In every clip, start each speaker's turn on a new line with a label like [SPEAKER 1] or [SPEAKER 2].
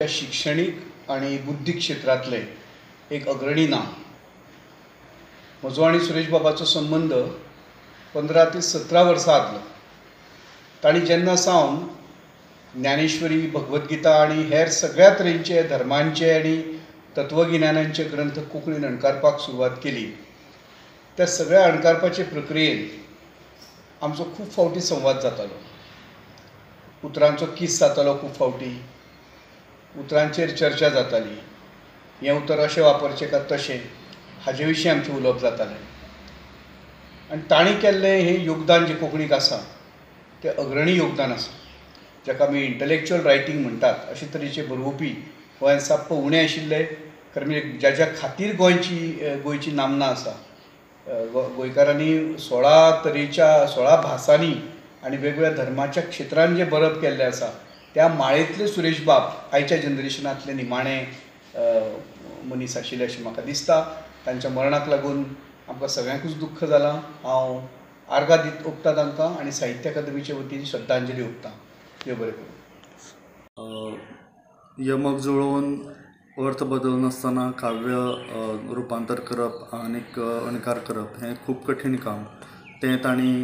[SPEAKER 1] शिक्षणीक आनी बुद्धीक क्षेत्रांतलें एक अग्रणी नांव. म्हजो आनी सुरेश बाबाचो संबंद 15 ते 17 वर्सां आदलो. तांणी जेन्ना सावन ज्ञानेश्वरी, भगवद्गीता आनी हेर सगळ्या तरेचे धर्मांचे आनी तत्वगिन्यानांचे ग्रंथ कोंकणीन अणकारपाक सुरवात केली, त्या सगळ्या अणकारपाचे प्रक्रियेन आमचो खूब फावटी संवाद जातालो. उतरांचो किस जातालो, खूब फावटी उतरांचेर चर्चा जाताली, हें उतर अशें वापरचें काय तशें हाजे विशीं आमचें उलोवप जातालें. आनी तांणी केल्लें हें योगदान जें कोंकणीक आसा तें अग्रणी योगदान आसा, जाका आमी इंटलेक्चुअल रायटींग म्हणटात. अशे तरेचे बरोवपी गोंयांत साप्प उणें आशिल्ले. खरें म्हणजे ज्याच्या खातीर गोंयची नामना आसा, गोंयकारांनी 16 तरेच्या 16 भासांनी आनी वेगवेगळ्या धर्माच्या क्षेत्रान जें बरप केल्लें आसा त्या माळेंतले सुरेश बाब आयच्या जनरेशनांतले निमाणे मनीस आशिल्ले अशें म्हाका दिसता. तांच्या मरणाक लागून आमकां सगळ्यांकूच दुख्ख जालां. हांव आर्गां दीत ओंपता तांकां आनी साहित्य अकादमीचे वतीन श्रद्धांजली ओंपता. देव बरें करूं.
[SPEAKER 2] यमक जुळोवन अर्थ बदलनासतना काव्य रुपांतर करप आनीक अणकार करप हें खूब कठीण काम, तें तांणी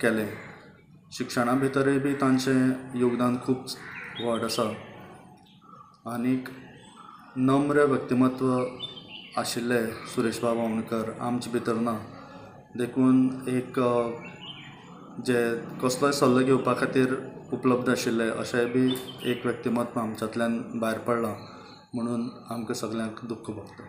[SPEAKER 2] केलें. शिक्षणा भितरूय बी तांचें योगदान खूब व्हड आसा आनीक नम्र व्यक्तिमत्व आशिल्ले सुरेश बाब आमोणकर आमचे भितर ना, देखून एक जे कसलोय सल्लो घेवपा खातीर उपलब्ध आशिल्ले अशेंय बी एक व्यक्तिमत्व आमच्यांतल्यान भायर पडलां म्हणून आमकां सगल्यांक दुख्ख भोगता.